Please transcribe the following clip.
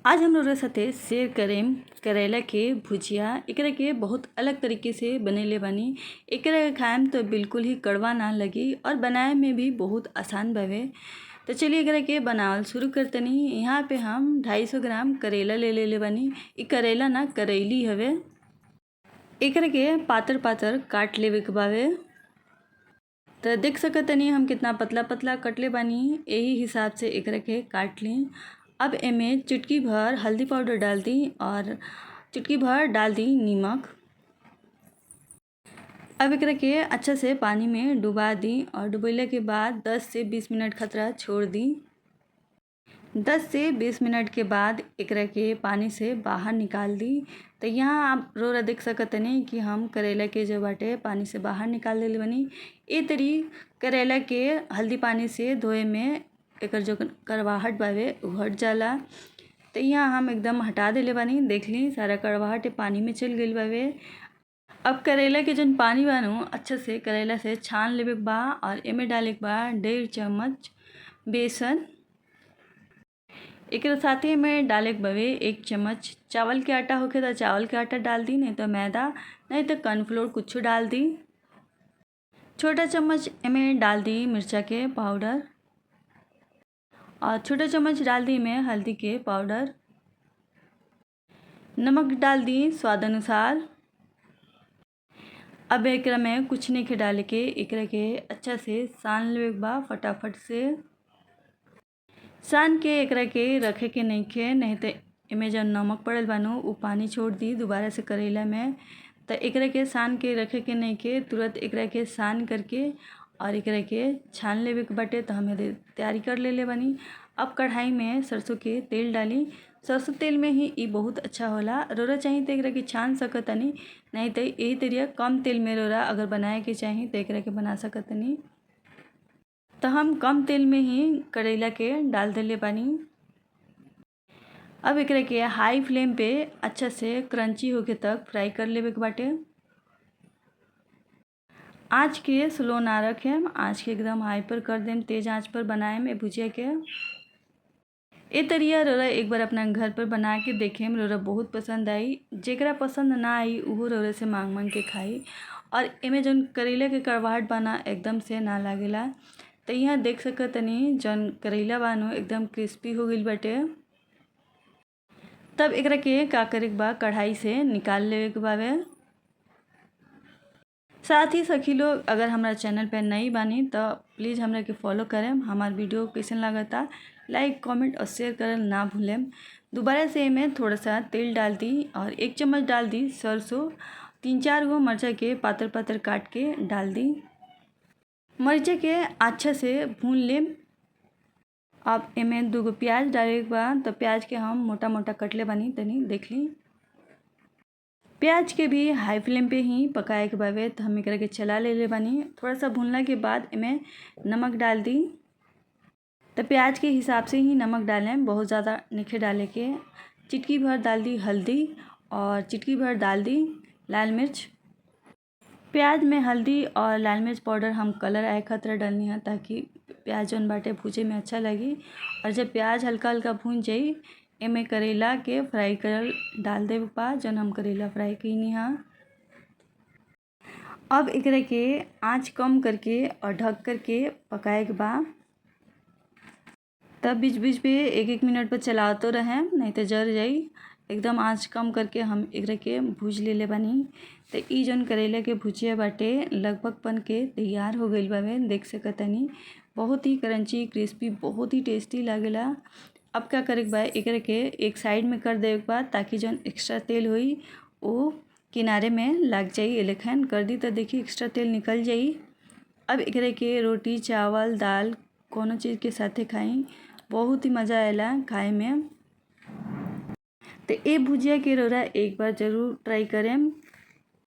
आज हम रउरा साथे शेयर करेम करेला के भुजिया। एकरा के बहुत अलग तरीके से बनैले बानी। एकरा के खाएम तो बिल्कुल ही कड़वा ना लगी और बनाए में भी बहुत आसान बावे। तो चलिए एकरा के बनावल शुरू करतनी। यहाँ पे हम 250 ग्राम करेला ले लेले बानी। इ करेला ना करैली हवे। एकरा के पातर पातर काट लेवे के बावे। तो देख सकतनी हम कितना पतला पतला कटले बानी, यही हिसाब से एकरा के काट ली। अब एमे चुटकी भर हल्दी पाउडर डाल दी और चुटकी भर डाल दी नीमक। अब एकरा के अच्छा से पानी में डुबा दी और डुबैला के बाद 10 से 20 मिनट खतरा छोड़ दी। 10 से 20 मिनट के बाद एकरा के पानी से बाहर निकाल दी। तो यहाँ आप रोरा देख सकतनी कि हम करेला के जो बाटे पानी से बाहर निकाल देले बानी। ए तरी करेला के हल्दी पानी से धोए में एकर जो कड़वाहट बावे उ हट जाला। तो यहाँ हम एकदम हटा देले बानी। देख ली सारा कड़वाहट पानी में चल गइल बावे। अब करेला के जौन पानी बानू अच्छा से करेला से छान लेवे के बा और एमे डाले के बा 1.5 चम्मच बेसन। एकरा साथे में डाले के बावे 1 चम्मच चावल के आटा होखे तो चावल के आटा डाल दी, नहीं तो मैदा, नहीं तो कॉर्नफ्लोर कुछ डाल दी। छोटा चम्मच एमे डाल दी मिर्चा के पाउडर और छोटा चम्मच डाल दी में हल्दी के पाउडर। नमक डाल दी स्वाद अनुसार। अब एकरा में कुछ नहीं के डाले के, एकरा के अच्छा से सान लेवे के बा फटाफट से। सान के एकरा के रखे के नहीं के, नहीं तो एमे जौन नमक पड़ल बानू उ पानी छोड़ दी दोबारा से करेला में। तो एकरा के सान के रखे के नहीं के, तुरंत एकरा के सान करके और एकरा के छान लेवे के बाटे। तो हम तैयारी कर लेले बानी। अब कढ़ाई में सरसों के तेल डाली। सरसों तेल में ही इ बहुत अच्छा होला। रोरा चाही तो एकरा के छान सकतनी, नहीं तो यही तरिया कम तेल में रोरा अगर बनाए के चाही तो एकरा के बना सकतनी। तो हम कम तेल में ही करेला के डाल देले बानी। अब एकरा के हाई फ्लेम पे अच्छा से क्रंची होके तक फ्राई कर लेवे के बाटे। आँच के स्लो ना रखेम, आँच के एकदम हाई पर कर देम, तेज आँच पर बनाएम ए भुजिया के। ए तरिया रोरा एक बार अपना घर पर बना के देखेम, रोरा बहुत पसंद आई। जेकरा पसंद ना आई उहो रोरा से मांग मांग के खाई। और एमे जौन करेला के कड़वाहट बना एकदम से ना लागेला। तो यहाँ देख सकतनी जौन करेला बानू एकदम क्रिस्पी हो गइल बाटे। तब एकरा के का करे के बा, कढ़ाई से निकाल लेवे के बावे। साथ ही सखी लोग अगर हमारा चैनल पे नई बानी तो प्लीज़ हमरा के फॉलो करें। हमार वीडियो कैसन लागता लाइक कमेंट और शेयर करल ना भूलें। दोबारा से एमे थोड़ा सा तेल डाल दी और 1 चम्मच डाल दी सरसों, 3-4 गो मरचा के पातर पातर काट के डाल दी। मरचा के अच्छा से भून लेम। अब एमे 2 गो प्याज डाले के बा, तो प्याज के हम मोटा मोटा कटले बानी तनी देख ली। प्याज के भी हाई फ्लेम पे ही पकाए के बावे। तो हम एकरा के चला लेले बानी। थोड़ा सा भूनला के बाद एमे नमक डाल दी। तो प्याज के हिसाब से ही नमक डालें, बहुत ज़्यादा नहीं डाले के। चुटकी भर डाल दी हल्दी और चुटकी भर डाल दी लाल मिर्च। प्याज में हल्दी और लाल मिर्च पाउडर हम कलर आए खतरा डालनी है ताकि प्याज जौन बाटे भूजे में अच्छा लगी। और जब प्याज हल्का हल्का भून जाई एमे करेला के फ्राई करल डाल देवे पा, जौन हम करेला फ्राई कईनी हा। अब एकरा के आँच कम करके और ढक करके पकाए के बा। तब बीच बीच पे 1-1 मिनट पर चलाते रहें, नहीं तो जर जाई। एकदम आँच कम करके हम एकरा के भूज लेले बानी। तो ई जौन करेला के भुजिया बाटे लगभग बन के तैयार हो गइल बावे। देख सकतनी बहुत ही क्रंची क्रिस्पी बहुत ही टेस्टी लागेला। अब क्या करे के बा, एकरा के एक साइड में कर देवे के बा ताकि जौन एक्स्ट्रा तेल होई वो किनारे में लग जाई। एलेखन कर दी तो देखी एक्स्ट्रा तेल निकल जाई। अब एकरा के रोटी चावल दाल कोनो चीज़ के साथे खाई, बहुत ही मज़ा आएला खाए में। तो ए भुजिया के रोरा एक बार ज़रूर ट्राई करें।